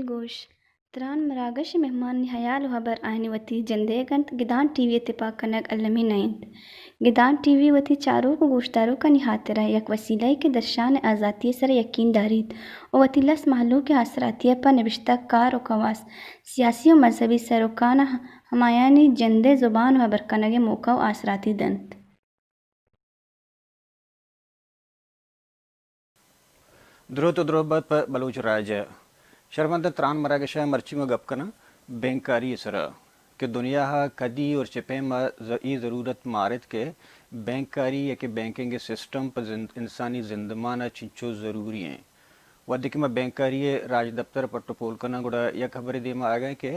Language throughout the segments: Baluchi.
گوش، تران مراگش ءِ مہمانانی ہیال ءُ ہبر آیانی وتی جندئیگ اَنت، گدان ٹی وی ءِ تپاک کنگ المی نہ اِنت۔ گدان ٹی وی وتی چاروک ءُ گوشداروکانی ہاترا یک وسیلہ یے کہ درشان ءِ آزاتی ءِ سرا یقین داریت ءُ وتی لس مہلوک ءِ آسراتی ءَ پہ نبشتہ کار ءُ کواس، سیاسی ءُ مذہبی سروکاں ہمایانی جندئے زبان ءُ ہبر کنگ ءِ موقع ءُ آسراتی دنت۔ دروت ءُ دروت بات پہ بلوچ راج ءَ۔ شرمندیں تران مراگش ءَ مرچی ما گپ کناں بینکاری ءِ سرا کہ دنیا ءَ کدی اور چہ پیم ءَ ز-، اے ضرورت مارت کہ بینکاری یا کہ بینکنگ ءِ سسٹم پہ زند-، انسانی زندمان ءَ چنچو ضروری ایں۔ وھدے کہ ما بینکاری ءِ راجدپتر ءَ پٹ ءُ پول کناں، گڑا یک ہبرے دیم ءَ آیگ ءَ کہ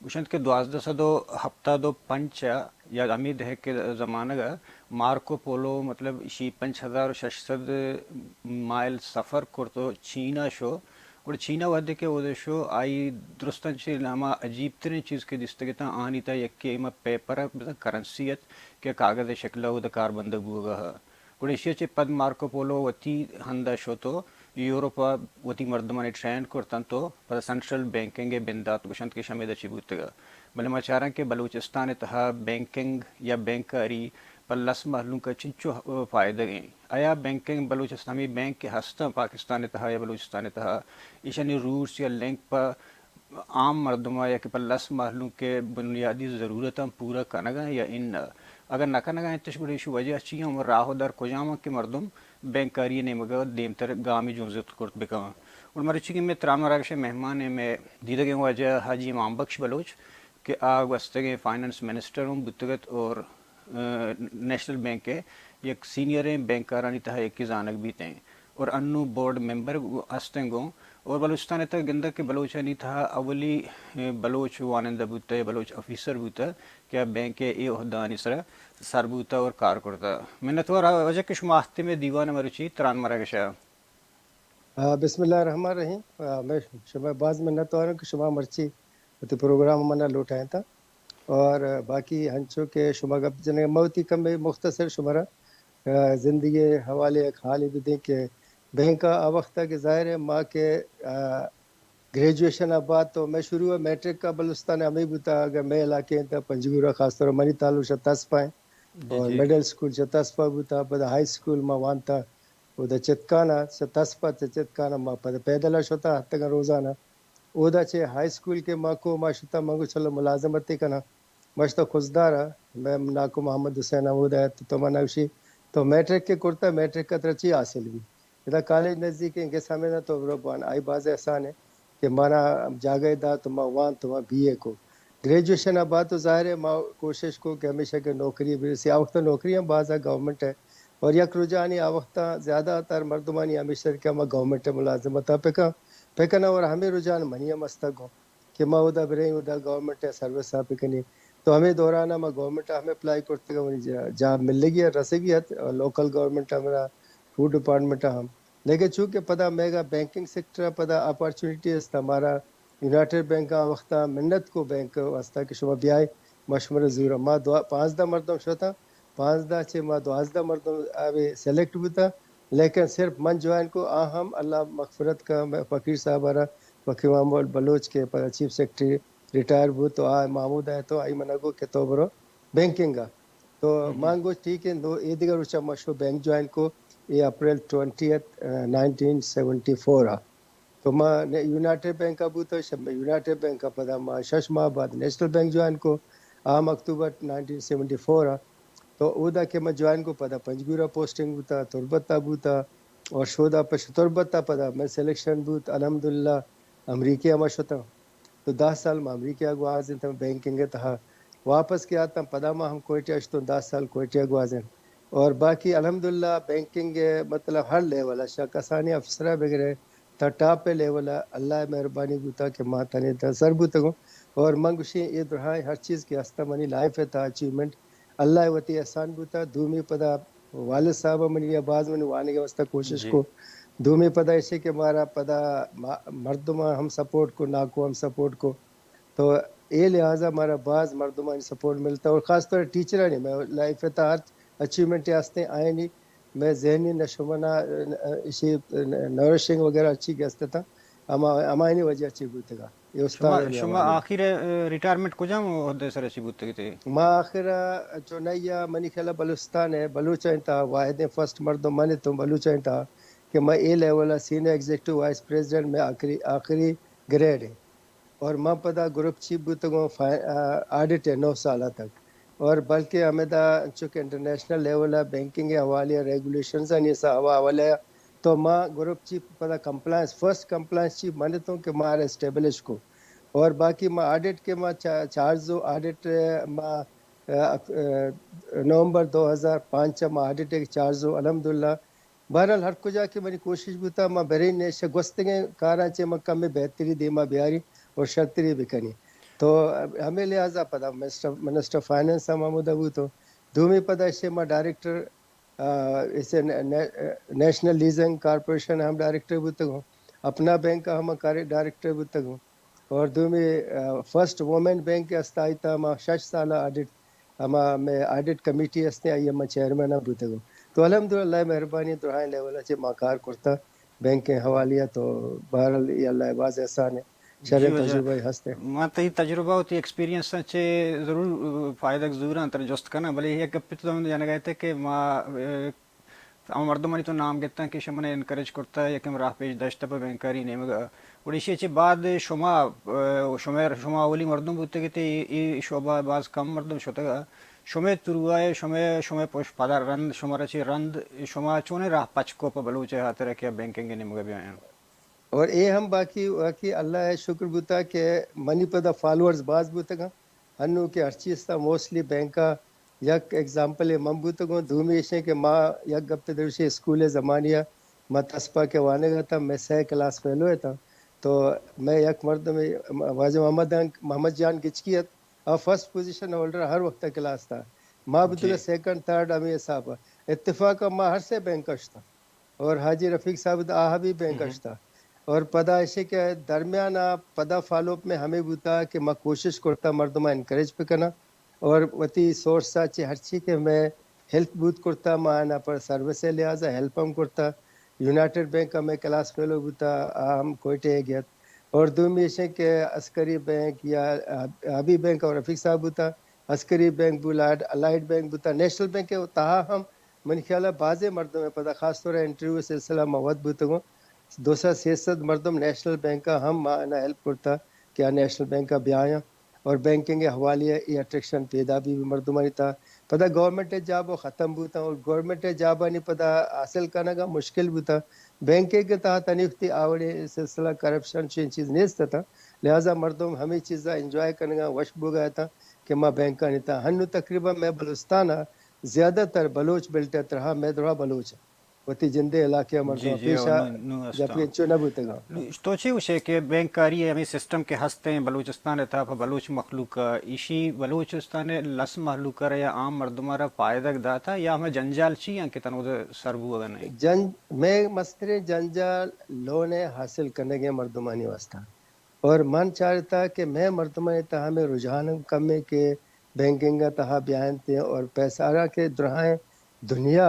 گوشنت کہ دوازدہ سد ءُ ہپتاد ءُ پنچ ءَ یا ہمے دہک ءِ زمانگ ءَ مارکو پولو، مطلب، ایشی پنچ ہزار ءُ شش سد مائل سفر کرت ءُ چین ءَ شو۔ گڑا چین ءَ وھدے کہ اود ءَ شو، آئی درستاں چہ ہما عجیب تریں چیز کہ دیستگ اتاں، آہانی تہا یکے ہما پیپر ءَ، بزاں کرنسی ات کہ کاگد ءِ شکل ءَ اود ءَ کار بندگ بوگ ءَ۔ گڑا ایشی ءَ چہ پد مارکو پولو وتی ہند ءَ شت ءُ یورپ ءَ وتی مردمانی ٹرین کرت اَنت ءُ پدا سنٹرل بینکنگ ءِ بندات گوشنت کہ شمئے دچی بوتگ۔ بلے ما چاراں کہ بلوچستان ءِ تہا بینکنگ یا بینکاری پہ لس مہلوک ءَ چنچو فائدگ ایں۔ آیا بینکنگ بلوچستان، ہمے بینک کہ ہستاں پاکستان ءِ تہا یا بلوچستان ءِ تہا، ایشانی روٹس یا لنک پہ عام مردم ءَ یا کہ پہ لس مہلوک ءِ بنیادی ضرورتاں پورا کنگ ءَ یا اناں؟ اگاں نہ کنگ ءَ انت، گڑا ایشی وجہ چی ایں؟ راہ ءُ در کجام ایں کہ مردم بینکاری ءِ نیمگ ءَ دیمتر گامے جنزت کرت بہ کن اَنت؟ اور مرچی کہ مئے تران مراگش ءِ مہمان ایں مئے دیدگیں واجہ حاجی امام بخش بلوچ کہ آ گوستگیں فائنانس منسٹر ہم بوتگ ات اور، آ، نیشنل بینک ءِ یک سینئریں بینکارانی تہا یکے زانگ بیت ایں اور انوں بورڈ ممبر ہست ایں گوں۔ اور بلوچستان ءِ تہا گندگ کہ بلوچانی تہا اولی، آ، بلوچ وانندہ بوتہ یا بلوچ آفیسر بوتہ کہ آ بینک ءِ اے عہدہانی سرا سر بوتہ اور کار کرتہ۔ منتوار واجہ کہ شما اتکے مئے دیوان ءَ مرچی تران مراگش ءَ۔ آ، بسم اللہ الرحمن الرحیم۔ آ، مئے شمئے باز منتوار آں کہ شما مرچی وتی پروگرام ءَ منا لوٹائینتہ۔ اور باقی ہنچو کہ شما گپ جنگ ءَ، من وتی کمے مختصر شمارا، آ، زندگی ءِ حوالے ءَ یک حالے بدیں کہ بینک ءَ آ وخت ءَ کہ ظاہر ہے ما کہ، آ، گریجویشن ءَ بعد تو مئے شروع ءَ میٹرک ءَ بلوچستان ءَ ہمے بوتہ، اگر مئے علاقے ءَ تہ پنجگور ءَ خاص طور ءَ منی تعلق چہ تسپ ءَ ایں۔ جی، اور جی۔ مڈل اسکول چہ تسپ ءَ بوتہ، پدا ہائی اسکول ما وانتہ، اودا چتکان ءَ، چہ تسپ ءَ چہ چتکان ءَ ما پدا پیدل ءَ شتہ، اتکاں روزانہ۔ اودا چہ ہائی اسکول کہ ما کو، ما شتہ، من گو چلو ملازمتے کناں۔ ما شتہ خضدار ءَ، مئے ناکو محمد حسین ہمودا ات، تو من ءَ گوشی، تو میٹرک کہ کرتہ، میٹرک ءَ ترا چی حاصل بی؟ ادا کالج نزیک ایں، گس ہمے نہ، تو برو بوان، آئی باز احسان ایں کہ منا جاگہے دات، ما وانت، ما بی اے کو۔ گریجویشن ءَ بعد تو ظاہر ہے ما کوشش کو کہ ہمیشہ کہ نوکری برسی۔ آ وخت نوکری ہم باز ءَ گورنمنٹ ءَ اور یک رجحانے آ وخت ءَ زیادہ تر مردمانی ہمیش ات کہ ما گورنمنٹ ءِ ملازمت ءَ بہ کن، بہ کناں، اور ہمے رجحان منی ہم استگ گوں کہ ما اودا بریں، اودا گورنمنٹ ءِ سروس ءَ بہ کنیں۔ تو ہمے دوران ءَ ما گورنمنٹ ءَ ہم اپلائی کرتگ، منی جا-، جاب ملگی ات، رسگی ات، لوکل گورنمنٹ ءَ ہمرا، فوڈ ڈپارٹمنٹ ءَ ہم۔ لیکن چونکہ پدا مئیگا بینکنگ سیکٹر ءَ پدا اپارچونیٹی است، مارا یونائیٹڈ بینک ءَ آ وخت ءَ منت کو بینک ءِ واسطہ کہ شما بیائے، ما شمارا زوراں۔ ما دو-، پانزدہ مردم شتاں، پانزدہ چہ ما دوازدہ مردم آوے سلیکٹ بوتاں، لیکن صرف من جوائن کو، آ ہم اللہ مغفرت کا، مئے فقیر صاحب ءَ را، فقیر محمد بلوچ کہ پدا چیف سیکرٹری ریٹائر بوت، تو آ محمود ءَ تو آئی منا گو کہ تو برو بینکنگ ءَ۔ تو من گوشت ٹھیک ہے، نو اے دگہ روچ ءَ ما شو بینک جوائن کو، اے اپریل ٹوئنٹیتھ، نائنٹین سیونٹی فور ءَ۔ تو ما نے-، یونائیٹڈ بینک ءَ بوتو، شب-، یونائیٹڈ بینک ءَ پدا ما شش ماہ بعد نیشنل بینک جوائن کو، آ ہم اکتوبر نائنٹین سیونٹی فور ءَ۔ تو اودا کہ ما جوائن کو پدا پنجگور ءَ پوسٹنگ بوتا، تربت ءَ بوتا، اور شودا پہ تربت ءَ پدا مئے سلیکشن بوت، الحمدللہ امریکہ ءَ ما شتاں۔ تو دہ سال ما امریکہ ءَ گوازینتاں بینکنگ ءِ تہا۔ واپس کہ آتاں، پدا ما ہم کوئٹہ اشتوں، دہ سال کوئٹہ گوازین۔ اور باقی الحمدللہ بینکنگ ء مطلب ہر لیول ء، شہ کسانیں افسر ء بگرے تا ٹاپ ء لیول ء، اللہ ء مہربانی بوتا کہ ما تنے تا سر بوتگوں۔ اور من گوشیں اے درہائیں ہر چیز کہ ہستا منی لائف ء تا اچیومنٹ، اللہ ء وتی احسان بوتا۔ دومی پدا والد صاحب ء منی ء باز منی وانگ ء واسطہ کوشش جی۔ کو۔ دومی پدا ایشی کہ مارا پدا ما-، مردم ہم سپورٹ کو، ناکو ہم سپورٹ کو۔ تو اے لحاظ ء مارا باز مردمانی سپورٹ ملتا اور خاص طور ٹیچرانی، میں لائف ء تا ہر اچیومنٹ ہستیں آئینی میں ذہنی نشومنا، اشی نرشنگ وغیرہ اچھی گست تھا، اما، امائنی وجہ اچھی بوتگا۔ یہ شما، استاد نے شما حوالے۔ آخر، ریٹائرمنٹ کجام عہدے سر اچھی بوتگی تھی؟ ما آخر چونیا منی خیال بلوچستان ہے، بلوچ ہیں تا واحد فرسٹ مردم مانے تو بلوچ ہیں تا کہ میں A level senior executive vice president میں آخری، آخری گریڈ ہے۔ اور من پدا گروپ چیف بوتگوں فا-، آ، آڈٹ ء نو سال تک۔ اور بلکہ ہمدا چونکہ انٹرنیشنل لیول ء بینکنگ ء حوالے ء ریگولیشنز آنی سا ہوا حوالے ء تو ما گروپ چیف پدا کمپلائنس، فرسٹ کمپلائنس چیف من اتوں کہ ما اسٹیبلش کو۔ اور باقی ما آڈٹ کے ما چا-، چارج و آڈٹ ء ما، آ، آ، نومبر دو ہزار پانچ ء ما آڈٹ کے چارج و الحمدللہ بہرحال ہر کجا کہ منی کوشش بوتا، ما برین نے شہ گوستگیں کاراں چہ ما کمے بہتری دیما بیاری اور شرتری بکنی۔ تو ہمیں لحاظا پدا منسٹر، منسٹر فائنانس ہم ہمودا بوتو۔ دومی پدا اشے ما ڈائریکٹر، آ، اسے نے-، نے-، نیشنل لیزنگ کارپوریشن ہم ڈائریکٹر بوتگوں۔ اپنا بینک ہم کار-، ڈائریکٹر بوتگوں۔ اور دومی، آ، فرسٹ وومن بینک استائی تا ما شش سال آڈٹ ہما مئے آڈٹ کمیٹی ہستیں، آئی ء من چیئرمین ہم بوتگوں۔ تو الحمدللہ اللہ ء مہربانی درہائیں لیول ء چہ ما کار کرتا بینک ء حوالے ء، تو بہرحال یہ اللہ ء باز احسان ہے، شریں جی واجہ۔ تجربہ ہستیں۔ ما تئی تجربہ و تئی ایکسپیرینس چے ضرور فائدہ زوراں تر جست کناں، بلے یک گپے تو ہم جنگ ء کہ ما، اے، ہما مردمانی تو نام گتاں کہ شمن انکریج کرتا یا کہ راہ پیش داشتہ پہ بینکاری نیمگا۔ گڑا ایشی چہ بعد شما، اه، شما، شما اولی مردم بوتگ ات، اے، اے شعبہ باز کم مردم شتگ ات۔ شمئے تروا ء، شمئے، شمئے پش پدا رند، شمارا چہ رند، شما چونیں راہ پچ کو پہ بلوچ ء ہاترا کہ بینکنگ ء نیمگا بیایاں؟ اور اے ہم باقی، باقی اللہ ء شکر بوتا کہ منی پدا فالوورز باز بوتگاں۔ ہنو کہ ہر چیز تا موسٹلی بینک ء یک ایگزامپل ء من بوتگوں۔ دومی ایشیں کہ ما یک گپتے دروشی اسکول ء زمانی ء ما تسپا کہ وانگ ء اتاں، مئے سئے کلاس فیلو اتاں۔ تو مئے یک مردم واجہ محمد، محمد جان گچکی ات، آ فرسٹ پوزیشن ہولڈر ہر وقت کلاس تا۔ ما بوتگا جی۔ سیکنڈ، تھرڈ ہمیں حساب ء۔ اتفاق ء ما ہر سے بینک ء شتاں۔ اور حاجی رفیق صاحب ء آ بھی بینک ء شتا۔ اور پدا ایشی کہ درمیان ء پدا فالو اپ میں ہمیں بوتا کہ ما کوشش کرتا مردم ء انکریج پہ کناں۔ اور وتی سورس ء چہ ہرچی کہ ہمیں ہیلپ بوت کرتا، ما آنا پر سروس ء لحاظ ء ہیلپ ہم کرتا۔ یونائیٹڈ بینک ء مئے کلاس فیلو بوتا، آ ہم کوئٹہ ء گیت۔ اور دومی ایشیں کہ عسکری بینک یا حبی بینک اور رفیق صاحب بوتا، عسکری بینک بو، لائیڈ، لائیڈ بینک بوتا، نیشنل بینک ء تہا ہم منی خیال ء بازیں مردم ء پدا خاص طور ء انٹرویو سلسلہ ما وت بوتگوں۔ دو سد سے سد مردم نیشنل بینک ء ہم ما آنا ہیلپ کرتا کہ آ نیشنل بینک ء بیایاں۔ اور بینکنگ ء حوالے ء اے اٹریکشن پیدا بی، بی مردمانی تہا۔ پدا گورنمنٹ ء جاب ء ختم بوتاں اور گورنمنٹ ء جابانی پدا حاصل کنگ ء مشکل بوتاں۔ بینکنگ ء تہا تنی وتی آوڑیں سلسلہ کرپشن چین چیز نیست اتاں، لہذا مردم ہمیں چیزا انجوائے کنگ ء وش بوگ ء اتاں کہ ما بینکانی تہا۔ ہنو تقریباً مئے بلوچستان ء زیادہ تر بلوچ بیلٹ ء ترہا مئے درہا بلوچ ء۔ وتی جندے علاقے ء مردم جی، جی، پیشا نو، نو جب استاں۔ انچو نہ بوتگا۔ نو، تو چے گوشے کہ بینک کاری ء ہمیں سسٹم کہ ہستیں بلوچستان ء تہا پہ بلوچ مخلوق ء، ایشی بلوچستان ء لس مخلوق ء را یا عام مردم ء را فائدہ داتا یا ہمیں جنجال چی ہیں کہ تنود سر بوگا نہیں؟ جن-، میں مستریں جنجال لون ء حاصل کنگے مردمانی واسطہ۔ اور من چارتا کہ مئے مردمانی تہا ہمیں رجحان ہم کم ہے کہ بینکنگ ء تہا بیاینت اور پیسہ آرا کہ درہائیں دنیا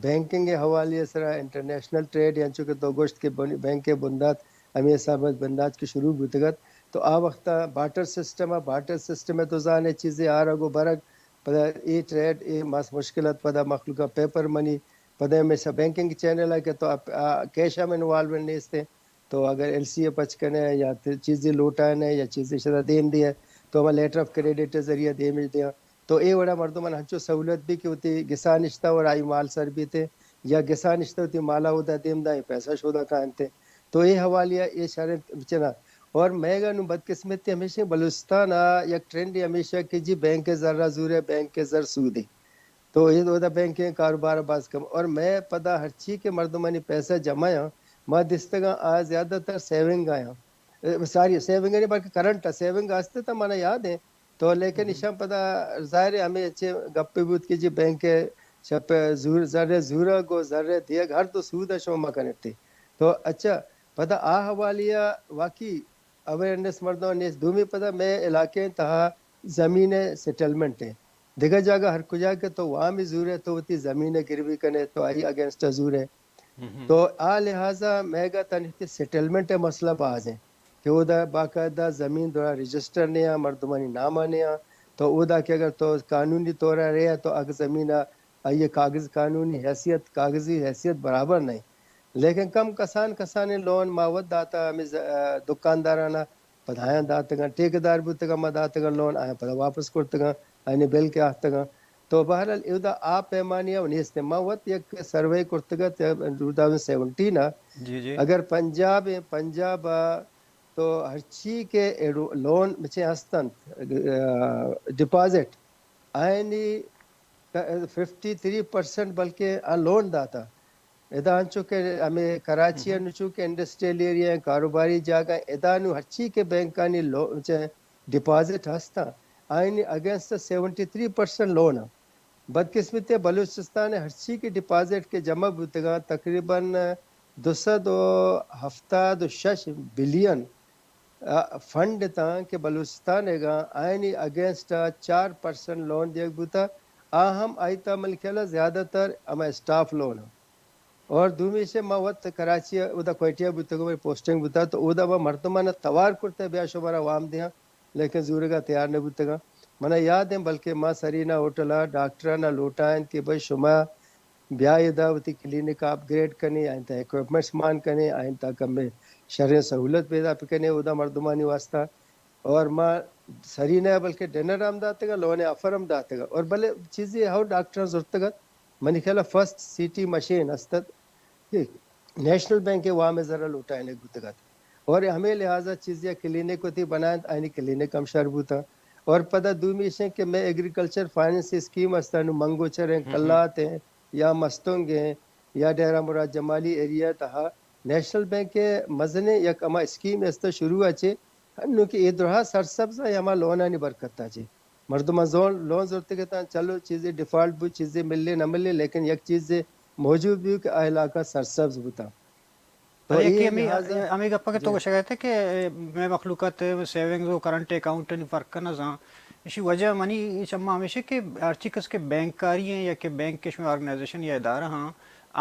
بینکنگ ء حوالے ء سرا انٹرنیشنل ٹریڈ، انچو کہ تو گوشت کہ بن-، بینک ء بندات ہمے حساب ء بندات کہ شروع بوتگ ات، تو آ وخت ء بارٹر سسٹم ء، بارٹر سسٹم ء تو زانے چیزے آرگ و برگ، پدا اے ٹریڈ، اے مس-، مشکل ات، پدا مخلوق ء پیپر منی، پدا ہمیشہ بینکنگ چینل ء کہ تو آ، آ، کیش ہم انوالومنٹ نیست ہے۔ تو اگر ایل سی ء پچ کنے یا ت-، چیزے لوٹائنے یا چیزے شدا دیم دیئے تو ہما لیٹر آف کریڈٹ ء ذریعہ دیم دیاں۔ تو اے وڑا مردمان ہنچو سہولت بی کہ وتی گسا نشتہ اور آئی مال سر بیتے یا گسا نشتہ وتی مالا اودا دیم دائیں پیسہ شودا کائنتے۔ تو اے حوالی ء اے شریں بچنا اور مئے گا نوں بدقسمتی ہمیشہ بلوچستان ءَ یک ٹرینڈ ہمیشہ کہ جی بینک ءِ زر ءَ زور ءِ، بینک ءِ زر سود ءِ۔ تو اے وھد ءَ بینک ءِ کاروبار باز کم۔ اور مئے پدا ہرچی کہ مردمانی پیسہ جمع آں، ما دیستگاں آ زیادہ تر سیونگ آیاں۔ اے، ساری سیونگ نہیں بلکہ کرنٹ ءَ، سیونگ است تا منا یاد ہے۔ تو لیکن ایشاں پدا ظاہر ہے ہمیں اچھے گپے بوت کہ جی بینک ءِ شپ زور، زر ءِ زورگ و زر ءِ دیگ ہر دو سود ءَ شما مکنتے۔ تو اچھا، پدا آ حوالی ءَ واقعی اویئرنس مردم نیست۔ دومی پدا مئے علاقے تہا زمین ءِ سیٹلمنٹ ہے۔ دگہ جاگہ ہر کجا کہ تو وامی زور ہے، تو وتی زمین ءِ گروی کنے، تو آئی اگینسٹ ءَ زور ہے۔ تو آ لحاظا مئے گا تنی سیٹلمنٹ ءِ مسئلہ باز ہیں کہ اودا باقاعدہ زمین درا رجسٹر نیاں، مردمانی نام ءَ نیاں۔ تو اودا کہ اگر تو قانونی طور ءَ رہے تو اگ زمین ءَ آئی ءِ کاغذ قانونی حیثیت، کاغذی حیثیت برابر نہیں۔ لیکن کم کسان کسانیں لون ما وت داتا ہمیں ز-، آ، دکاندارانا پدا آیاں داتگاں، ٹھیکیدار بوتگاں، ما داتگاں لون، آیاں پدا واپس کرتگاں، آیانی بل کہ آتگاں۔ تو بہرحال اودا آ پیمانی ءَ نیست۔ ما وت یک سروے کرتگ ات ٹو تھاؤزنڈ سیونٹین ءَ، جی، جی۔ اگر پنجاب ءَ، پنجاب ءَ تو ہرچی کہ ایڈو-، لون بچے ہستنت، آ، ڈپازٹ، آیانی ففٹی تھری پرسنٹ بلکہ آ لون داتا۔ ادا انچو کہ ہمیں کراچی ءَ نوں چو کہ انڈسٹریل ایریا ہیں، کاروباری جاگہ ہیں، ادا نوں ہرچی کہ بینکانی لو-، چہ ڈپازٹ ہستاں، آئینی against seventy three percent loan ہیں۔ بدقسمتی ءَ بلوچستان ءَ ہرچی کہ ڈپازٹ کہ جمع بوتگاں، تقریباً دو سد و ہفتاد و شش بلین آ، فنڈ تاں کہ بلوچستان ءَ گاں آئینی اگینسٹ ءَ چار پرسنٹ لون دیگ بوتا، آ ہم آئی تا من خیال ءَ زیادہ تر ہما اسٹاف لون ہم۔ اور دومی سے ما وت کراچی ءَ اودا کوئٹہ ءَ بوتگ، پوسٹنگ بوتا، تو اودا ما مردمان ءَ توار کرتا بیا شمارا وام دیاں، لیکن زورگا تیار نہ بوتگاں۔ منا یاد ہیں بلکہ ما سرینا ہوٹل ءَ ڈاکٹرانا لوٹائیں کہ بھئی شما بیا ادا وتی کلینک ءَ اپگریڈ کنے، آئین تا اکوپمنٹس مان کنے، آئین تا کمے شریں سہولت پیدا بکنے اودا مردمانی واسطہ۔ اور ما سرینا بلکہ ڈنر ہم داتگا، لون آفر ہم داتگا۔ اور بلے چیزی ہو ڈاکٹر زرتگت، منی خیال فرسٹ سیٹی مشین استت، نیشنل بینک ءَ وام ءِ زر ءَ لوٹائینگ بوتگ ات۔ اور ہمے لحاظ ءَ چیزے ءَ کلینک وتی بنائینت، آئینی کلینک ہم شر بوتاں۔ اور پدا دومی ایش انت کہ مئے ایگریکلچر فائننس اسکیم است، انو منگوچر ہیں، کلات ہیں، یا مستونگ ہیں، یا ڈیرہ مراد جمالی ایریا تہا نیشنل بینک ءِ مزنیں یک ہما اسکیم است شروع ءَ چہ، انو کہ اے درہا سرسبز ہیں ہما لونانی برکت ءَ چہ۔ مردماں زون، لون زرتگ اتاں، چلو چیزے ڈیفالٹ بو، چیزے ملے نہ ملے، لیکن یک چیزے موجود بو کہ آ علاقہ سرسبز بوتاں۔ تو بلے یکے اے ہمے، لحاظ ءَ ہمے گپ کہ تو جی۔ گوشگ ءَ ئے کہ مئے مخلوقات سیونگز و کرنٹ اکاؤنٹ نی فرق نہ زان۔ ایشی وجہ منی چماں ہمیش کہ ہرچی کس کہ بینک کاری ہیں یا کہ بینک کے شمئے آرگنائزیشن یا ادارہ ہاں،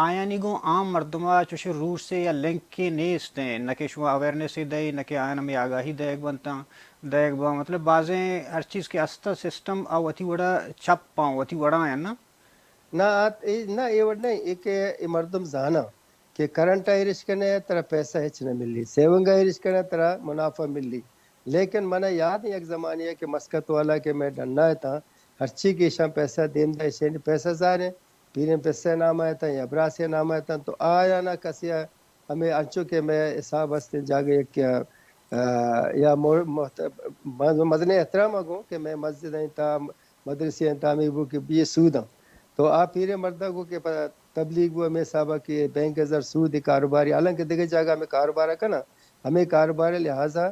آیانی گوں عام مردم ءَ چوشیں روٹسے یا لنکے نیست ایں، نہ کہ شما اویئرنسے دئے، نہ کہ آیان ہمے آگاہی دئیگ بنتاں، دئیگ باں۔ مطلب، بازیں ہر چیز کہ است سسٹم آ وتی وڑا چپ آں، وتی وڑا آں نا؟ نہ، آ، اے، نہ، اے وڑ نہ، اے کہ اے مردم زاناں کہ کرنٹ ءَ ایرش کنے ترا پیسہ ہچ نہ ملی، سیونگ ءَ ایرش کنے ترا منافع ملی۔ لیکن منا یاد ایں یک زمانے ءَ کہ مسکت والا کہ مئے ڈنا اتاں، ہرچی کہ ایشاں پیسہ دیم دا، ایشانی پیسہ زاریں، پیریں پسے نام ءَ اتاں یا براسے نام ءَ اتاں، تو آیانا کسے ءَ ہمے انچو کہ مئے حساب است جاگہ یک، آ، یا مو-، محت-، مز-، مزنیں احترام ءَ گوں کہ مئے مسجد ءَ تا مدرسے ءَ تا ہمے بو کہ بی سود آں۔ تو آ پیریں مرد ءَ گوں کہ پہ تبلیغ بو ہمے حساب ءَ کہ بینک ءِ زر سود ءِ کاروباری، حالانکہ دگہ جاگہ ہمے کاروبار ءَ کناں، ہمے کاروبار ءِ لحاظ ءَ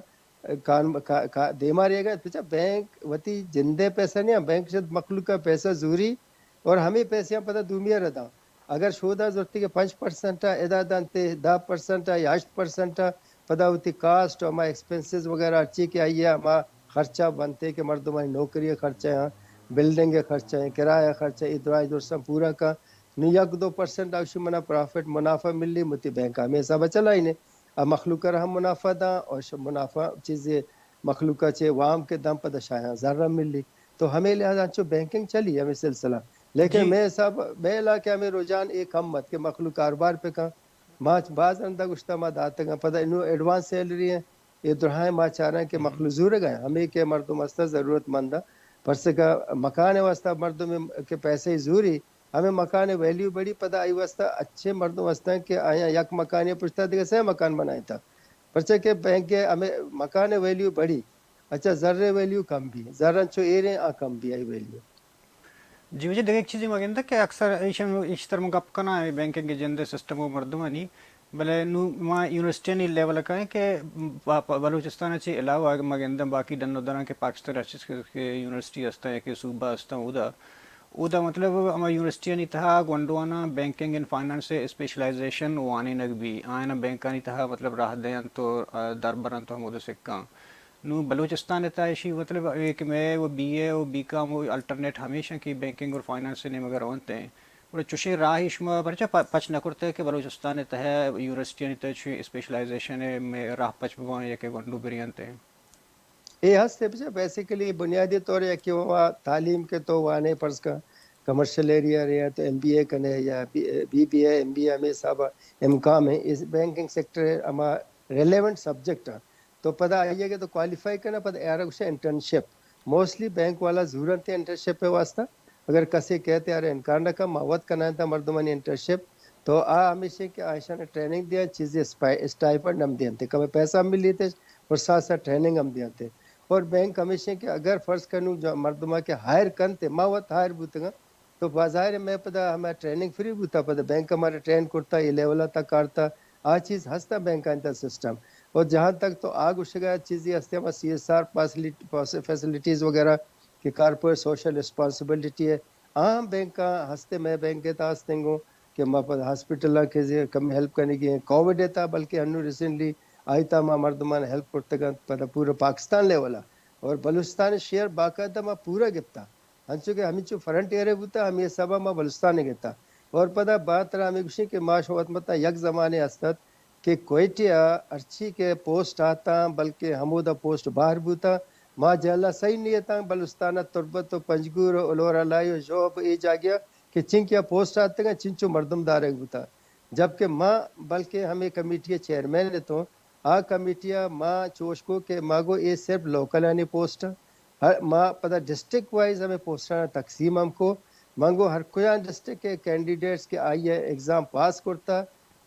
کان-، کا-، کا-، دیما ریگا، پچا بینک وتی جندے پیسہ نیاں، بینک شد مخلوق ءَ پیسہ زوری اور ہمے پیسے پدا دومی ءَ رداں۔ اگر شودا زرتی کہ پنچ پرسنٹ ءَ ادا دنتے، دہ پرسنٹ ءَ یا ہشت پرسنٹ ءَ پدا وتی کاسٹ، ہما ایکسپنسز وغیرہ ہرچی کہ آئی ءَ ہما خرچہ بنتے کہ مردمانی نوکری ءِ خرچہ آں، بلڈنگ ءِ خرچہ آں، کرایہ ءِ خرچہ، اے دراج درساں پورا کن۔ نو یک دو پرسنٹ اوشی منا پرافٹ، منافع ملی، متی بینک ہمے حساب ءَ چلائینے۔ آ مخلوق ءَ را ہم منافع داں اور ش-، منافع چیزے مخلوق ءَ چہ وام کہ داں پدا شایاں زر ہم ملی۔ تو ہمے لحاظ انچو بینکنگ چلی ہمے سلسلہ۔ لیکن جی۔ مئے حساب، مئے علاقہ ہمے رجحان اے کم ات کہ مخلوق کاروبار پہ کن۔ ما باز رندا گوشتا ما داتگاں، پدا انو ایڈوانس سیلری ہیں، اے درہائیں ما چاراں کہ مخلوق زورگا ہیں، ہمے کہ مردم ہستا ضرورت مند ہیں۔ پرچہ کہ مکان واسطہ مردم کہ پیسے زوری، ہمے مکان ویلیو بڑی، پدا آئی واسطہ اچھے مردم ہستن کہ آیاں یک مکانی پشتا دگہ سے مکان بنائیتا۔ پرچہ کہ بینک ءِ ہمے مکان ءِ ویلیو بڑی، اچھا، زر ءِ ویلیو کم بی، زر انچو ایریں آ کم بی آئی ویلیو۔ جی، مجھے دگہ ایک چیزی مگندہ کہ اکثر ایشم ایشتر من گپ کناں اے بینکنگ ءِ جند ءِ سسٹم ءُ مردمانی، بلے نوں ما یونیورسٹیانی لیول ءَ کائیں کہ با-، با-، بلوچستان ءَ چہ علاوہ اگہ مگنداں باقی ڈن ءُ دراں کہ پاکستان ءَ ہر چیز کہ، کہ یونیورسٹی ہستاں یا کہ صوبہ ہستاں، اودا، اودا مطلب ہما یونیورسٹیانی تہا گونڈواناں بینکنگ اینڈ فائنانس ءِ اسپیشلائزیشن وانینگ بی، آیاناں بینکانی تہا مطلب راہ دینت ءُ، آ، در برنت ءُ ہمودا سکاں۔ نوں بلوچستان ءِ تہا ایشی مطلب اے کہ مئے ءُ بی اے ءُ بی کام ءُ الٹرنیٹ ہمیش انت کہ بینکنگ اور فائنانس ءِ نیمگ ءَ رونت ایں۔ گڑا چوشیں راہے شما پرچا پ-، پچ نہ کرتگ کہ بلوچستان ءِ تہا یونیورسٹیانی تہا چوشیں اسپیشلائزیشن ءِ مئے راہ پچ بباں یا کہ گونڈو برینت ایں؟ اے ہست ءِ بچا، بیسیکلی بنیادی طور ءَ کہ وما تعلیم کہ تو وانے، فرض کن کمرشل ایریا رہے تو ایم بی اے کنے یا B, B B A, M B A, ہمے حساب ءَ ایم کام ہے، اس بینکنگ سیکٹر ہما ریلیونٹ سبجیکٹ ہے۔ تو پدا آئی ءَ کہ تو کوالیفائی کنا، پدا آئی ءَ را گوشاں انٹرنشپ۔ موسٹلی بینک والا زورنت انٹرنشپ ءِ واسطہ۔ اگر کسے کہتے آئی ءَ را انکار نہ کن، ما وت کنائینت مردمانی انٹرنشپ، تو آ ہمیش انت کہ آ ایشاں ٹریننگ دیاں، چیزے اسپائی-، اسٹائپنڈ ہم دینت، کمے پیسہ ہم ملیت اور ساتھ ساتھ ٹریننگ ہم دینت۔ اور بینک ہمیش انت کہ اگر فرض کنوں جو مردماں کہ ہائر کنت، ما وت ہائر بوتگاں، تو بظاہر مئے پدا ہمے ٹریننگ فری بوتا، پدا بینک ءَ مارا ٹرین کرتا، اے لیول ءَ تک کارتا، آ چیز ہستا بینکانی تہا سسٹم۔ اور جہاں تک تو آ گوشگا چیزی ہستے، ہما سی ایس آر فیسلٹیز وغیرہ کہ کارپوریٹ سوشل ریسپانسبلٹی ہے، عام بینکاں ہستے، مئے بینک ءِ تہا ہستیں گوں کہ ما پدا ہاسپٹلاں کہ کم ہیلپ کنگی ہیں، کووڈ ءِ تہا، بلکہ انوں ریسنٹلی آئی تہا ما مردمان ہیلپ کرتگ انت، پدا پورا پاکستان لیول ءَ اور بلوچستان ءِ شیئر باقاعدہ ما پورا گپتا۔ انچو کہ ہمینچو فرنٹیئر ءَ بوتا، ہمے حساب ءَ ما بلوچستان ءَ گتا۔ اور پدا بات ترا ہمے گوشیں کہ ما شما وت متا یک زمانے است ات کہ کوئٹہ ءَ ہرچی کہ پوسٹ آتاں، بلکہ ہمودا پوسٹ باہر بوتاں، ما جہلا سہی نیتاں، بلوچستان ءَ تربت ءُ پنجگور ءُ الورا لائی ءُ ژوب اے جاگہ ءَ کہ چنکہ آ پوسٹ آتگاں، چنچو مردم دارگ بوتا۔ جبکہ ما بلکہ ہمے کمیٹی ءِ چیئرمین اتوں، آ کمیٹی ءَ ما چوش کو کہ ما گو اے صرف لوکلانی پوسٹ، ہر، ما پدا ڈسٹرکٹ وائز ہمے پوسٹاں تقسیم ہم کو۔ من گو ہر کجام ڈسٹرکٹ ءِ کینڈیڈیٹس کہ آئی ءَ ایگزام پاس کرتا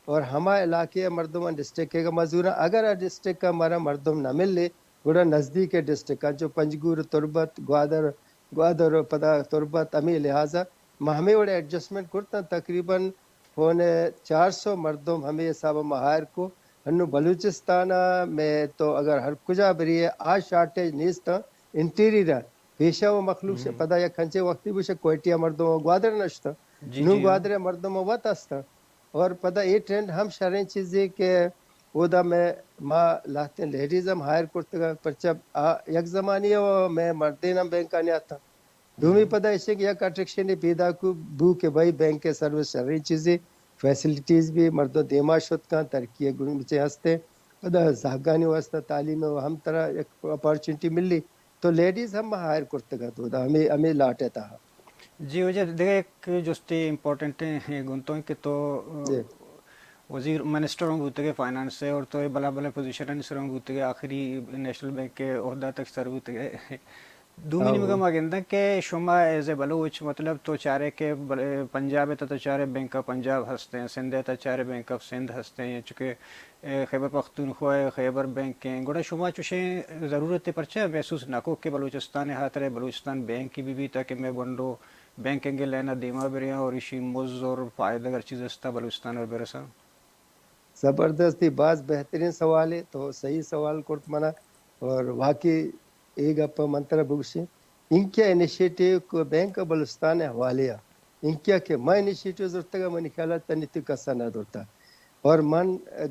اور ہما علاقے ءِ مردماں ڈسٹرکٹ ءِ مزوراں، اگر آ ڈسٹرکٹ ءَ مارا مردم نہ ملے، گڑا نزدیک ءِ ڈسٹرکٹ انچو پنجگور، تربت، گوادر، گوادر ءُ پدا تربت، ہمے لحاظ ءَ ما ہمے وڑ ایڈجسٹمنٹ کرتاں۔ تقریباً پونے چار سو مردم ہمے حساب ءَ ما ہائر کو۔ انوں بلوچستان ءَ مئے تو اگر ہر کجا بریے، آ شارٹیج نیست۔ انٹیریئر ءَ پیشہ ءُ مخلوق سے پدا یک انچیں وقتی بوشے کوئٹہ ءِ مردم گوادر نشتہ۔ جی، نوں جی، ہاں۔ گوادر ءِ مردم وت ہستہ۔ اور پدا اے ٹرینڈ ہم شریں چیزے کہ اودا مئے، ما لہتیں لیڈیز ہم ہائر کرتگ، پرچہ آ یک زمانے ءَ مئے مردین ہم بینکانی آتاں۔ دومی پدا ایشی کہ یک اٹریکشنے پیدا کو بو کہ بھائی بینک ءِ سروس شریں چیزے، فیسلٹیز بھی مردم دیما شت کن، ترقی ءِ گنچے ہستے۔ پدا زہگانی واسطہ تعلیم ءِ ہم ترا یک اپارچونٹی ملی۔ تو لیڈیز ہم ہائر کرتگ ات اودا ہمے، ہمے لاٹ ءِ تہا۔ جی، واجہ دگہ یک جستے امپورٹنٹ ہیں گنتوں کہ تو، جی۔ وزیر منسٹر ہوں بوتگے فائنانس سے اور تو یہ بلا بلا پوزیشن سر ہوں بوتگے، آخری نیشنل بینک کے عہدہ تک سر بوتگے۔ دومی ہاں، نیمگا ہاں۔ ما گنداں کہ شما ایز اے بلوچ، مطلب، تو چارے کہ بل-، پنجاب ءِ تہا تو چارے بینک آف پنجاب ہستیں، سندھ ءِ تہا چارے بینک آف سندھ ہستیں، چونکہ، اے، خیبر پختونخوا ءِ خیبر بینک ہیں۔ گڑا شما چوشیں ضرورت ءَ پرچہ محسوس نہ کو کہ بلوچستان ءِ ہاترے بلوچستان بینک بھی بھی تاکہ میں گونڈو بینکنگ ءِ لین ءَ دیما بریں اور ایشی مز اور فائدہ اگر چیز استا بلوچستان ءَ برساں؟ زبردست، اے باز بہترین سوالے، تو صحیح سوال کرت منا، اور واقعی اے گپ من ترا بگوشیں، اینکہ انیشیٹو کو بینک آف بلوچستان ءِ حوالے ءَ، اینکہ کہ ما انیشیٹو زرتگ، منی خیال ءَ تنی تو کسا نہ زرتا۔ اور من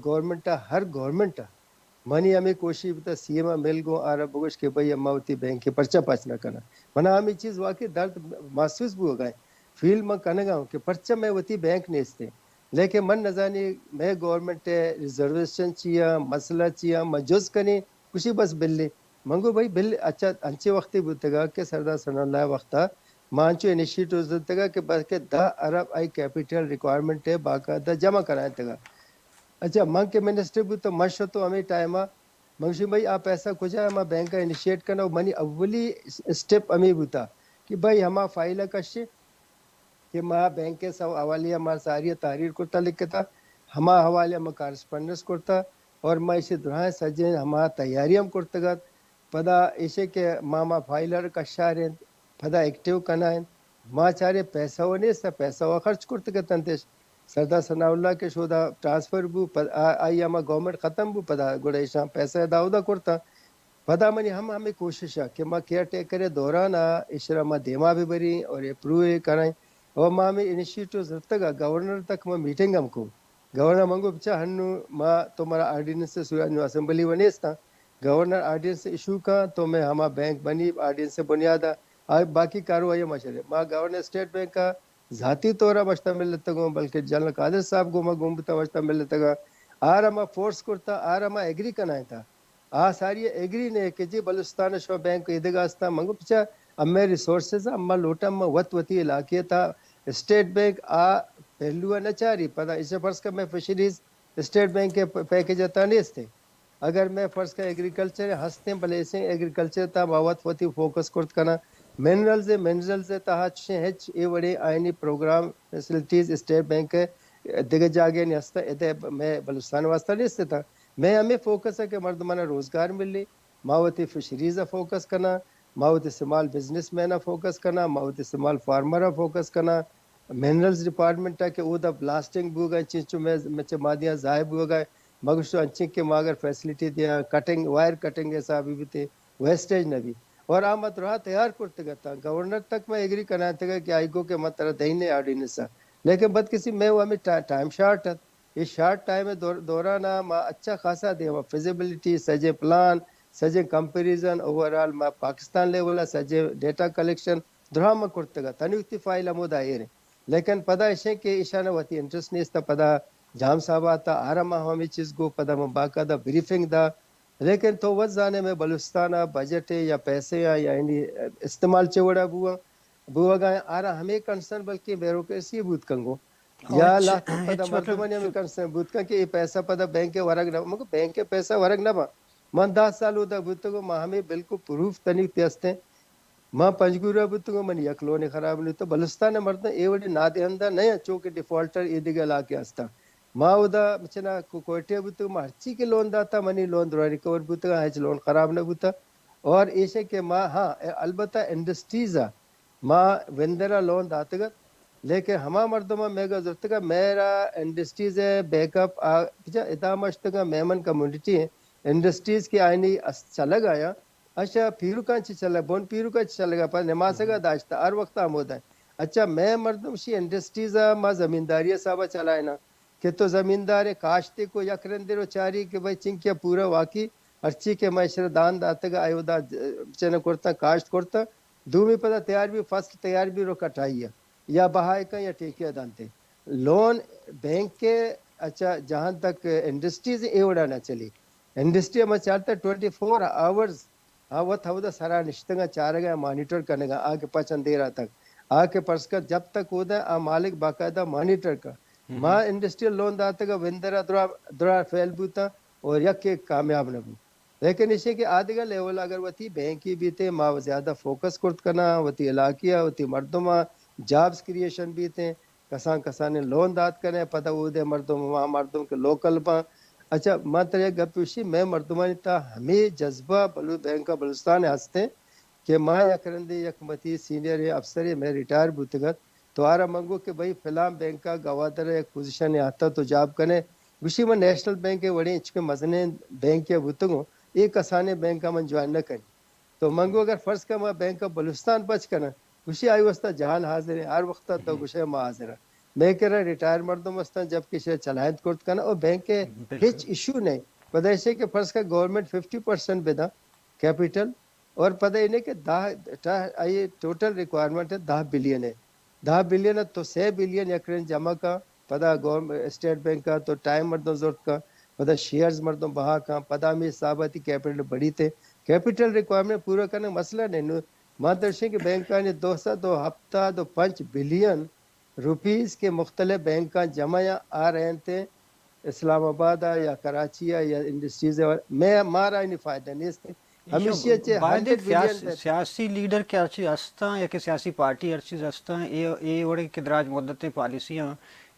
گورنمنٹ ءَ، ہر گورنمنٹ ءَ منی ہمے کوشش بوتا، سی ایم ءَ مل گوں آرا بگوش کہ بھئی، ما وتی بینک ءَ پرچہ پچ نہ کناں۔ منا ہمے چیز واقعی درد محسوس بوگا ہے۔ فیل من کنگا ہوں کہ پرچہ مئے وتی بینک نیستیں۔ لیکن من نزانی مئے گورنمنٹ ءِ ریزرویشن چیا، مسئلہ چیا، من جز کنیں، گوشی بس بلے۔ من گو بھئی بل، اچھا، انچے وقتی بوتگا کہ سردار ثناء اللہ وقتا ما انچو انیشیٹو زدتگا کہ بلکہ دہ ارب آئی کیپیٹل ریکوائرمنٹ ءَ باقاعدہ جمع کرائینتگا۔ اچھا، من کہ منسٹر بوتوں، من شتوں ہمے ٹائم ءَ، من گوشی، بھئی، آ پیسہ کجا ہے؟ ما بینک ءَ انیشیٹ کناں۔ و منی اولی اسٹیپ ہمے بوتا کہ بھئی، ہما فائل ءَ کشے کہ ما بینک ءِ سو حوالے ءَ ما ساری ءَ تحریر کرتا، لکھتا، ہما حوالے ءَ ما کارسپونڈنس کرتا۔ اور ما ایشی درائیں سجیں ہما تیاری ہم کرتگ ات۔ پدا ایشی کہ ما، ما فائلر کشار انت، پدا ایکٹیو کنائیں۔ ما چارے پیسہ و نیست، پیسہ و خرچ کرتگ اتنتش۔ سردار ثناء اللہ کہ شودا ٹرانسفر بو، پد-، آ-، آئی ہما گورنمنٹ ختم بو، پدا گڑا ایشاں پیسہ ادا اودا کرتا۔ پدا منی ہم ہمیں کوشش ہے کہ ما کیئر ٹیکر دوران آ ایشرا ما دیما بھی بری اور اپروو کریں۔ اور ما ہمیں انیشیٹو زرتگا، گورنر تک ما میٹنگ ہم کو۔ گورنر منگو بچا ہنو ما تو مارا آرڈیننس سورا نو اسمبلی و نیستا۔ گورنر آرڈیننس ایشو کا تو میں ہما بینک بنی آرڈیننس بنیادا آ باقی کاروائی ما شرے۔ ما گورنر اسٹیٹ بینک کا ذاتی طور پر مشتمل لتگوں، بلکہ جنرل قادر صاحب گوما گومبتا مشتمل لتگا۔ آرا ما فورس کرتا، آرا ما ایگری کنائیں تا۔ آ ساری ایگری نے کہ جی بلوچستان شما بینک ایدگا استا، منگو پچا امے ریسورسز اما لوٹا، اما وت وتی علاقے تا اسٹیٹ بینک آ پہلو نہ چاری۔ پدا اسے فرض کا میں فشریز اسٹیٹ بینک کے پ-، پیکج تا نیستے۔ اگر میں فرض کا ایگریکلچر ہستیں، بلے اسے ایگریکلچر تا ما وت وتی فوکس کرت کنا۔ منرلز، منرلز تہا چشیں ہچ اے وڑے آئینی پروگرام فیسلٹیز اسٹیٹ بینک دگہ جاگے نہیں ہستا، ادے میں بلوچستان واسطہ نیستے تا۔ میں ہمیں فوکس ہے کہ مردمانہ روزگار ملی، ما وتی فشریز ء فوکس کناں، ما وتی سمال بزنس مین ء فوکس کناں، ما وتی سمال فارمر ء فوکس کناں، منرلز ڈپارٹمنٹ ء کہ اودا بلاسٹنگ بوگا، چنچو میں مچ مادیاں ضائع بوگا، مگشتو انچیں کہ ما اگر فیسلٹی دیاں، کٹنگ، وائر کٹنگ حسابی بیتے، ویسٹیج نہ بی۔ اور آ ما درا تیار کرتگ اتاں، گورنر تک میں ایگری کنائتگ کہ آئی گو کہ من ترا دئینے آرڈیننس ء۔ لیکن بدقسمتی میں وہ ہمیں ٹا-، ٹائم شارٹ ات۔ اے شارٹ ٹائم ء دور-، دوران ء ما اچھا خاصا دیما فزیبلٹی، سجیں پلان، سجیں کمپیریزن، اوورآل ما پاکستان لیول ء سجیں ڈیٹا کلیکشن درہم ء کرتگ ء تنی وتی فائل ہمودا ایر انت۔ لیکن پدا اشیں کہ ایشان ء وتی انٹرسٹ نیست ء پدا جام صاحب آتا آرا ما ہمیں چیز گو پدا ما باقاعدہ بریفنگ دا۔ لیکن تو وت زانے میں بلوچستان ء بجٹ ء یا پیسے ء یا یعنی استعمال چے وڑا بوا، بوگا آرا ہمیں کنسرن بلکہ بیوروکریسی بوت کنگو۔ یا ہچ، لہتے پدا ہچ مطلب مردمانی ہمیں کنسرن بوت کن کہ اے پیسہ پدا بینک ء ورگ نہ، مگو بینک ء پیسہ ورگ نہ با۔ من دہ سال اودا بوتگو، ما ہمیں بالکل پروف تنی تے ہستیں۔ ما پنجگور ء بوتگو، من یک لونے خراب نہیں تو بلوچستان ء مردم اے وڑی نادہندہ نہ انت، چونکہ ڈیفالٹر اے دگہ علاقے ہستاں۔ ما اودا چنا کو-، کوئٹہ ء بوتگو، ما ہرچی کہ لون داتا، منی لون درا ریکور بوتگا، ہچ لون خراب نہ بوتا۔ اور ایشے کہ ما، ہاں، البتہ انڈسٹریز ء ما وندر ء لون داتگ ات، لیکن ہما مردم ء میگا زرتگ ء میرا انڈسٹریز ء بیک اپ ء پچا ادا مشتگ ء میمن کمیونٹی ء انڈسٹریز کہ آئینی اس چلگ آیا، اشا پیروکاں چہ چلگ، بن پیروکاں چہ چلگ ء پہ نماسگ ء داشتہ ہر وقت آمودہ۔ اچھا، مئے مردم شی انڈسٹریز ء ما زمینداری ء حساب ء چلائنا کہ تو زمیندار ء کاشتے کو یک رندے رو چاری کہ بھئی چنکہ پورا واقعی ہرچی کہ ما اشرا دان داتگ ء آیودا چنہ کرتاں، کاشت کرتاں، دومی پدا تیار بی، فصل تیار بی رو کٹائی ء یا بہائے کن یا ٹیکے ء دانتے۔ لون بینک ء، اچھا، جہاں تک انڈسٹریز اے وڑا نہ چلی۔ انڈسٹری ہم چارتا ٹوئنٹی فور آورز ہاں وت ہمودا سرا نشتگاں، چارگا، مانیٹر کنگا، آ کہ پچ اندیرا تک، آ کہ پرس کن جب تک اودا آ مالک باقاعدہ مانیٹر کن۔ ما انڈسٹریل لون داتگا وندرا درا، درا فیل بوتا اور یک ایک کامیاب نہ بو۔ لیکن ایشی کہ آ دگہ لیول اگر وتی بینکی بیتے، ما زیادہ فوکس کرت کناں، وتی علاقہ ء، وتی مردم ء جابز کریئیشن بیتے، کسان کسانیں لون دات کنے، پدا اودے مردم، ہما مردم کہ لوکل باں۔ اچھا، من ترا یک گپے گوشی، مئے مردمانی تہا ہمے جذبہ بلو-، بینک آف بلوچستان ء ہستیں کہ ما یک رندے یک متی سینئر افسرے مئے ریٹائر بوتگ ات، تو آرا من گو کہ بھئی فلاں بینک ء گوادر ء یک پوزیشن ء آتا تو جاب کنے، گوشی من نیشنل بینک ء وڑیں انچکہ مزنیں بینک ء بوتگوں، اے کسانیں بینک ء من جوائن نہ کنی۔ تو من گو اگر فرض کن ما بینک آف بلوچستان پچ کناں، گوشی آئی واسطہ جہان حاضر ہیں، ہر وقت تو گوشے ما حاضر ہیں۔ میں کرا ریٹائر مردم ہستاں، جب کہ شے چلائنت کرت کناں اور بینک کے ہچ ایشو نہیں۔ پدا ایسے کہ فرض کن گورنمنٹ ففٹی پرسینٹ بداں کیپیٹل، اور پدا انہیں کہ دہ، آئی ٹوٹل ریکوائرمنٹ ہے دہ بلین ہے۔ دہ بلین ات تو سے بلین یک رند جمع کن، پدا گورن-، اسٹیٹ بینک ء تو ٹائم مردم زرت کن، پدا شیئرز مردم بہا کن، پدا ہمے حساب ء تئی کیپٹل بڑیت۔ کیپٹل ریکوائرمنٹ پورا کنگ مسئلہ نہیں۔ نوں ما درشیں کہ بینکانی دو سد و ہپتاد و پنچ بلین روپیز کہ مختلف بینکاں جمع یا آ رہے انت اسلام آباد ء یا کراچی ء یا انڈسٹریز ء، میں مارا اینی فائدہ نیست۔ ہمیشی ء چہ باید ہنڈریڈ بلین سیاس-، سیاسی لیڈر کہ ہرچی ہستاں یا کہ سیاسی پارٹی ہرچی ہستاں، اے، اے وڑیں کہ دراج مدتیں پالیسیاں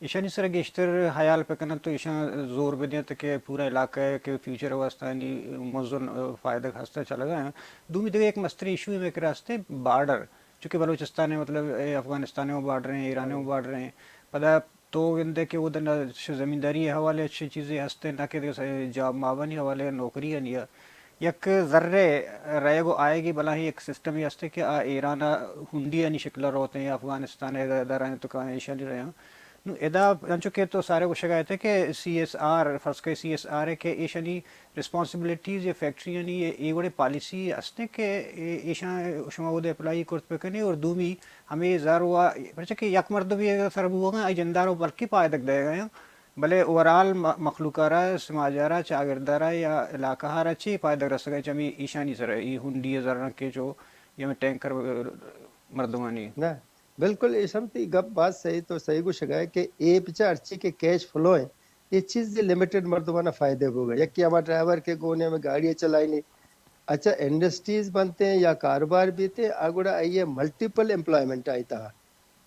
ایشانی سر گیشتر حیال پہ کنن تو ایشان زور بدینت کہ پورا علاقہ کہ فیوچر واسطہ یعنی مزن فائدہ ہستا چلگا ہیں۔ دومی دیگہ ایک مستری ایشو میں کراستے بارڈر، چونکہ بلوچستان ہے، مطلب، اے افغانستان میں بارڈر ہیں، ایران میں بارڈر ہیں، پدا تو گندے کہ وہ دن زمینداری حوالے اچھی چیزیں ہستے، نہ کہ دیگہ جاب مابانی حوالے نوکری نہیں ہے۔ یک ذرے رہے گو آئے گی، بلاہیں یک سسٹم ہی ہستے کہ آ ایران ہنڈی انی شکل روتے ہیں، افغانستان ہے، در تو کہاں ایشانی رہے ہیں۔ نو ادا انچو کہ تو سارے گوشگ ءَ ات کہ سی ایس آر، فرض کئے سی ایس آر ہے کہ ایشانی ریسپانسبلٹیز یا فیکٹری یعنی اے وڑیں پالیسی ہستیں کہ اے-، ایشاں شما اود اپلائی کرت بکنی اور دومی ہمیں زر و، پرچہ کہ یک مردم یہ سر بوگا آئی جندار و بلکہ پائدگ دے گئے ہیں، بلے اوورال م-، مخلوق را، سماج را، چاگرد را یا علاقہ را چی پائدگ رسگا چمی ایشانی سر ای ہنڈی زر کے جو یا ٹینکر مردمانی۔ نہ، بالکل ایش ہم تئی گپ باز صحیح، تو صحیح گوشگا ہے کہ اے پچا ہرچی کہ کیش فلو ہے، اے چیز لمیٹڈ مردمانا فائدہ بوگا۔ یکی ہما ڈرائیور کہ گونے ہمیں گاڑی چلائنی، اچھا انڈسٹریز بنتے ہیں یا کاروبار بیتے ہیں، آ گڑا آئیے ملٹیپل ایمپلائمنٹ آئی تہا۔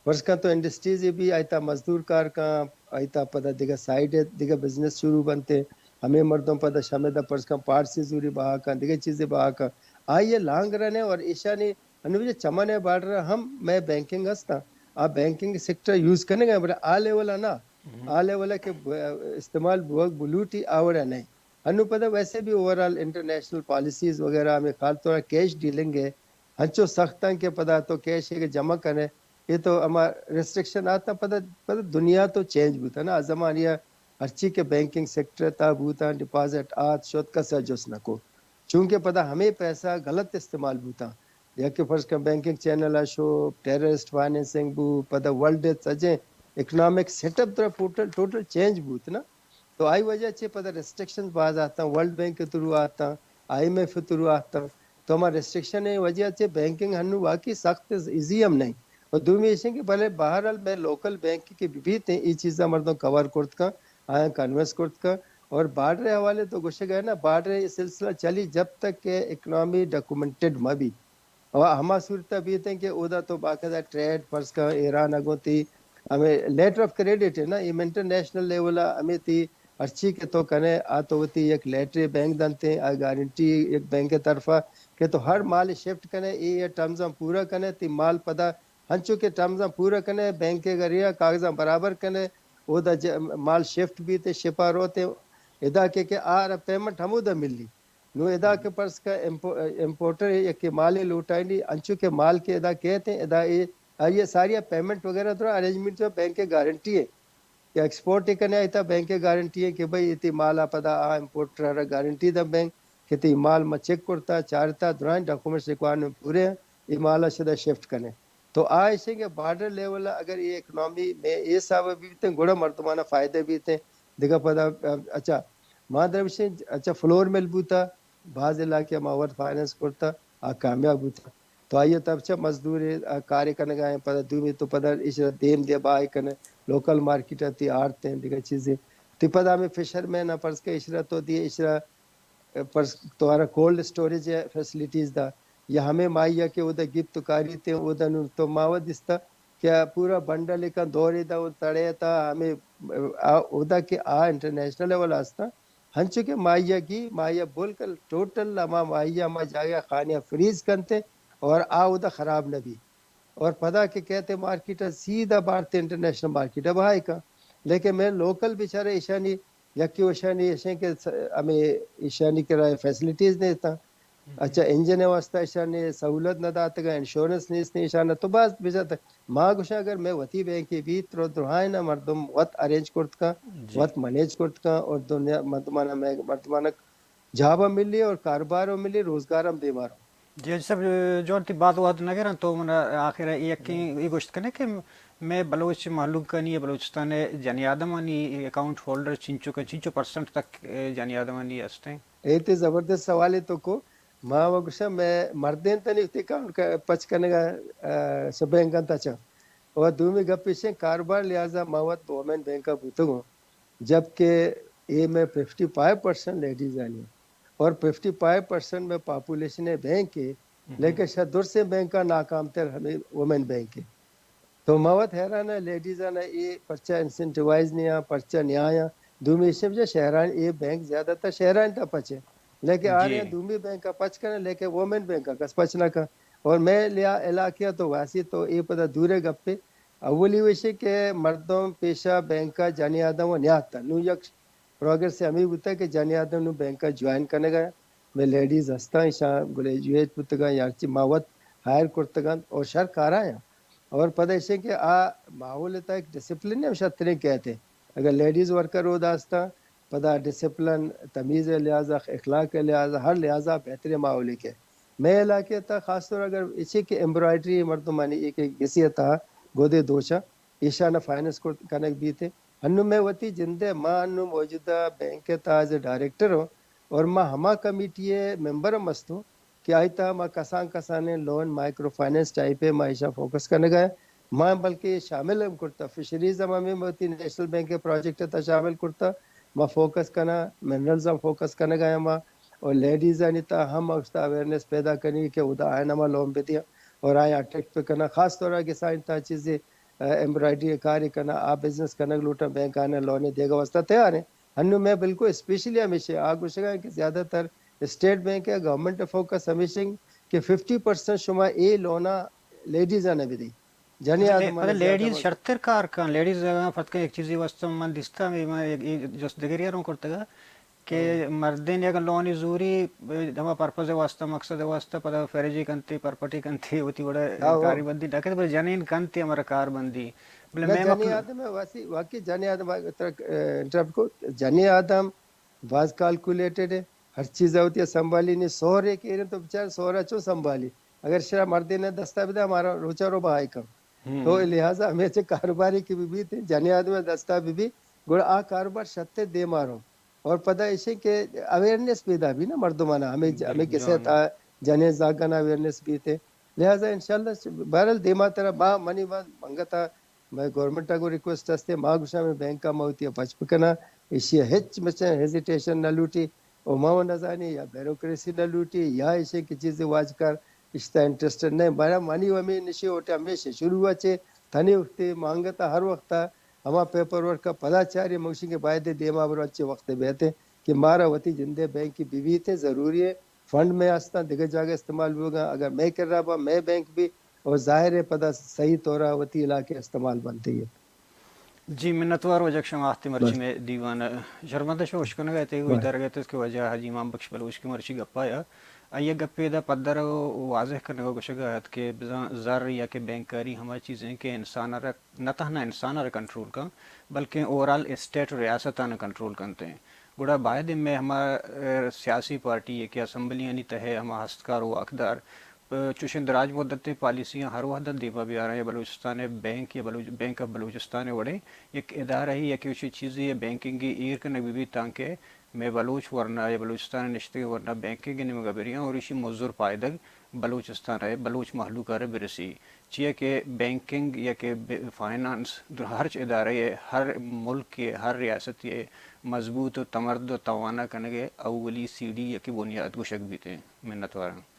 فرض کن تو انڈسٹریز بھی آئی تہا مزدور کار کن، آئی تہا پدا دیگہ سائیڈ ہے، دیگہ بزنس شروع بنتے ہیں۔ ہمیں مردم پدا شمے دا فرض کن پارٹس زوری بہا کن، دیگہ چیزیں بہا کن۔ آئیے لانگ رن ہے اور ایشانی انو جو چمن ہے بارڈر ہم میں بینکنگ ہستا، آ بینکنگ سیکٹر یوز کرنے گا، بلے آ لیول ہے نا، آ لیول ہے کہ ب-، استعمال بوگ بلوٹی آوڑا نہیں۔ انو پدا ویسے بھی اوورال انٹرنیشنل پالیسیز وغیرہ ہمیں خال طور کیش ڈیلنگ ہے، ہنچو سخت ہیں کہ پدا تو کیش ہے کہ جمع کرے، یہ تو ہما ریسٹرکشن آتا، پدا، پدا دنیا تو چینج بوتا نا، آ زمانیہ ہرچی کہ بینکنگ سیکٹر تا بوتا، ڈپازٹ آت شت کسا جس نکو، چونکہ پدا ہمیں پیسہ غلط استعمال بوتا، یا کہ فرض کن بینکنگ چینل آ شو، ٹیررسٹ فائنینسنگ بو، پدا ورلڈ سجیں اکنامک سیٹ اپ ترا ٹوٹل، ٹوٹل چینج بوت نا۔ تو آئی وجہ چہ پدا ریسٹرکشن باز آتاں، ورلڈ بینک کے تھرو آتاں، آئی ایم ایف کے تھرو آتاں۔ تو ہما ریسٹرکشن ءِ وجہ چہ بینکنگ ہنو واقعی سخت ایزی ہم نہیں۔ اور دومی ایشیں کہ بلے بہرحال میں لوکل بینک کہ بیت ہیں، ای چیزاں مردم کور کرت کن، آیاں کنوینس کرت کن۔ اور بارڈر حوالے تو گوشگ ہے نا، بارڈر یہ سلسلہ چلی جب تک کہ اکنامی ڈاکومنٹڈ مہ بی۔ و ہما صورت بیت ہیں کہ اودا تو باقاعدہ ٹریڈ، فرض کن ایران اگوں تی ہمیں لیٹر آف کریڈٹ ہے نا، ایم انٹرنیشنل لیول ہمیں تی ہرچی کہ تو کنے آ تو وتی یک لیٹر بینک دنتے، آ گارنٹی یک بینک طرفا کہ تو ہر مال شفٹ کنے، اے اے ٹرمز پورا کنے، تی مال پدا ہنچو کہ ٹرمز پورا کنے، بینک گریا کاغذاں برابر کنے، اودا ج-، مال شفٹ بیتے، شپا روتے، ادا کہ، کہ آ پیمنٹ ہمودا ملی۔ نو ادا کہ پرس کا امپو-، امپورٹر ہے، یکے مالے لوٹائنی، انچو کہ مال کہ ادا کہتے ہیں، ادا اے، آئیے ساری پیمنٹ وغیرہ تو ارینجمنٹ جو بینک کے گارنٹی ہے کہ ایکسپورٹ کنے آئیتا بینک کے گارنٹی ہے کہ بھئی اتی مال آ پدا آ امپورٹر را گارنٹی دا بینک کہ تی مال ما چیک کرتا، چارتا، درائیں ڈاکومنٹس ریکوائرمنٹ پورے ہیں، اے مال آ شدہ شفٹ کنے۔ تو آ ایشیں کہ بارڈر لیول اگر اے اکنامی میں اے حساب بیتے گڑا مردمانہ فائدہ بیتے۔ دگہ پدا، اچھا، ما در وشیں، اچھا، فلور مل بوتا، باز علاقے ما وت فائنانس کرتا، آ کامیاب بوتا۔ تو آئی تب چہ مزدور، آ، کارے کنگا ہیں، پدا دومی تو پدا ایشرا دیم دے بہائے کنے، لوکل مارکیٹ تی آرتے ہیں، دیگہ چیزیں۔ تی پدا ہمیں فشر مین نا پرس کہ ایشرا تو دیے، ایشرا، اے، پرس تو آرا کولڈ اسٹوریج فیسلٹیز دا، یا ہمیں ماہیا کہ اودا گپت کاری تے، اودا نو تو ماوا دستا کہ پورا بنڈل کن دورے دا، او تڑے تا، ہمیں، آ، اودا کہ آ انٹرنیشنل لیول آستا، ہنچو کہ ماہیا گی، ماہیا بالکل ٹوٹل ہما ماہیا ہما جاگہ خانیہ فریز کنتے اور آ اودا خراب نہ بی۔ اور پدا کہ کہتے مارکیٹ سیدھا بھارتی انٹرنیشنل مارکیٹ بہائے کا۔ لیکن میں لوکل بیچارے ایشانی، یکی وشانی ایشیں کہ س-، ہمیں ایشانی کرا فیسلٹیز نہیں تھا۔ اچھا، انجن واسطہ ایشانی سہولت نہ داتگا، انشورنس نیست ایشان تو باز بجات۔ ما گوشا اگر میں وتی بینکی بیت، رو درہائیں مردم وت ارینج کرت کا، وت مینیج کرت کا اور دنیا مردمانا میں مردمانا جاب ہم ملی اور کاروبار ہم ملی، روزگار ہم دیما رو۔ جی حاجی صاحب، جون تی بعد وقت نہ گرن تو من آخر یکیں یہ گوشت کنے کہ میں بلوچ مہلوک کنی بلوچستان جنی آدمانی اکاؤنٹ ہولڈر چنچو کن، چنچو پرسنٹ تک جنی آدمانی ہستیں؟ اے تے زبردست سوالے تو کو۔ ما و گوشاں، مئے مردین تنی وتی اکاؤنٹ ک-، پچ کنگا، آ، سو بینکاں تا چا۔ و دومی گپ ایشیں، کاروبار لحاظا ما وت وومن بینکا بوتگوں، جبکہ اے مئے ففٹی فائیو پرسنٹ لیڈیز آنی اور ففٹی فائیو پرسنٹ مئے پاپولیشن بینک ہے، لیکن شاید درسیں بینکا ناکام تر ہمیں وومن بینک ہے۔ تو ما وت حیران ہیں، لیڈیز آنا اے پرچا انسینٹیوائز نیاں، پرچا نیایاں۔ دومی ایشی وجہ شہران، اے بینک زیادہ تر شہران تا پچے، لیکن آ رہے ہیں دومی بینک کا پچ کریں، لیکن وومن بینک کا کس پچ نہ کن۔ اور میں لیا علاقے تو واسی تو اے پدا دورے گپے۔ اولی وشی کہ مردم پیشہ بینک کا جنی آدم و نیاتا۔ نو یک پروگریس ہمیں بوتا کہ جنی آدم نو بینک کا جوائن کرنے گیا۔ میں لیڈیز ہستاں، ایشاں گریجویٹ بوتگاں یا ہرچی ما وت ہائر کرتگاں اور شر کارا ہیں۔ اور پدا ایشی کہ آ ماحول تا ایک ڈسپلن ہم شتریں کہتے۔ اگر لیڈیز ورکر رو داستا، پدا ڈسپلن، تمیز لحاظ، اخلاق لحاظ، ہر لحاظ بہترین ماحول کے۔ میں علاقے تا خاص طور اگر ایشی کہ ایمبرائڈری مردمانی ایک، ایک گسی تا گودے دوچا، ایشانا فائننس کرت، کنگ بیتے۔ ہنو میں وتی جندے، ما ہنو موجودہ بینک تا ایز اے ڈائریکٹر ہوں اور ما ہما کمیٹی ممبر ہم استوں کہ آئی تا ما کسان کسانیں لون، مائیکرو فائننس ٹائپ ہے، ما ایشا فوکس کرنے گئے۔ ما بلکہ شامل ہم کرتا، فشریز ہم ہمیں وتی نیشنل بینک کے پروجیکٹ تا شامل کرتا۔ ما فوکس کنا، منرلز ہم فوکس کرنے گئے ما، اور لیڈیز آنی تا ہم اوشتا اویئرنیس پیدا کنی کہ ادا آئین ہما لون بدیا اور آئین اٹریکٹ پہ کنا۔ خاص طور پر کسان تا چیزیں، ایمبرائڈری کاری کنا، آ بزنس کنگ لوٹا، بینک آنے لونے دیگا واسطہ تیار ہیں۔ ہنو میں بالکل اسپیشلی ہمیشہ آ گوشگا کہ زیادہ تر اسٹیٹ بینک ہے، گورنمنٹ فوکس ہمیشہ کہ ففٹی پرسینٹ شما اے لونا لیڈیز آنے بدی۔ جنی آدم پتہ لیڈیز شرتر کار کن، لیڈیز اگاں پتہ کن ایک چیزی واسطہ من دیستا، میں، میں ایک، ایک جست دگری رو کرتگا کہ مردین یک لونی زوری، ہما پرپز واسطہ، مقصد واسطہ، پدا فریجی کنتی، پرپٹی کنتی، وتی وڑا کاری بندی نہ کنت، بلے جنین کنتی ہمارا کار بندی۔ بلے نہ، میں جنی مخلوق آدم ہے، واسی، واقعی جنی آدم، ترا، اے، انٹرپٹ کو، جنی آدم باز کیلکولیٹڈ ہے، ہر چیز ہوتی ہے سنبھالی نہیں، سورے کے تو بچار سورا چو سنبھالی، اگر شرا مردین دستا بدا ہمارا روچا رو بہائی کم۔ تو لہذا ہمیں چہ کاروباری کی بھی بیت، جنی آدم دستا بھی بھی، گڑا آ کاروبار شتے دے مارو۔ اور پدا ایشی کہ اویئرنیس پیدا بھی نا مردمانا، ہمیں، ہمیں کسے تا جنین زاگانا اویئرنیس بیتے۔ لہذا انشاءاللہ بہرحال دیما ترا ما منی ما منگتا، میں گورنمنٹ کو ریکویسٹ ہستے، ما گوشا میں بینک کا موتی پچ پکنا، ایشی ہچ مچے ہیزیٹیشن نہ لوٹی، او ما نزانی یا بیوروکریسی نہ لوٹی یا ایشی کی چیز واج کر اشتا انٹرسٹڈ نہیں۔ بارا منی و ہمیں نشی ہوتے ہمیشہ شروع اچے تھنی اختے مانگتا ہر وقت ہما پیپر ورک ء پدا چاری، مگشیں کہ باید دیما برو انچیں وقتے بیت کہ مارا وتی جندے بینکی بہ بیت، ضروری ہے۔ فنڈ میں استاں دگہ جاگہ استعمال بوگا، اگر مئے کرا با مئے بینک بھی، اور ظاہر ہے پدا صحیح طورا وتی علاقے استعمال بنتے ہیں۔ جی منتوار وجہ شما آتے مرچی میں دیوان شرمندہ شو اشکنگا تے ہوئی درگت کہ وجہ حاجی امام بخش بلوچ کے مرچی گپا یا آئی ء گپے ادا پدر ء واضح کنگ ء گوشگ ء ات کہ بزاں زر یا کہ بینکاری ہما چیزیں کہ انسان ء را، نہ تہنا انسان ء را کنٹرول کن، بلکیں اوورال اسٹیٹ ء ریاست آناں کنٹرول کنت انت۔ گڑا باید انت مئے ہما، ء، سیاسی پارٹی ء کہ اسمبلیانی تہ ء ہما ہستکار و واکدار، ء، چوشیں دراج مدتیں پالیسیاں ہر وہد ء دیما بیاراں یا بلوچستان ء بینک یا بلوچ، بینک آف بلوچستان ء وڑیں یک ادارہ یا کہ چوشیں چیزے یا بینکنگ ء ایر کنگ بہ بیت تانکہ مئے بلوچ ورنا یا بلوچستان ء نشتگیں ورنا بینکنگ ء نیمگ ء بریاں اور ایشی مزور پائدگ بلوچستان ء بلوچ مہلوک ء را برسی، چیا کہ بینکنگ یا کہ ب-، فائنانس در-، ہرچ ادارہ ء ہر ملک ء ہر ریاست ء مضبوط و تمرد و توانا کنگ ء اولی سیڑھی یا کہ بنیاد گوشگ بیت۔ منتواراں۔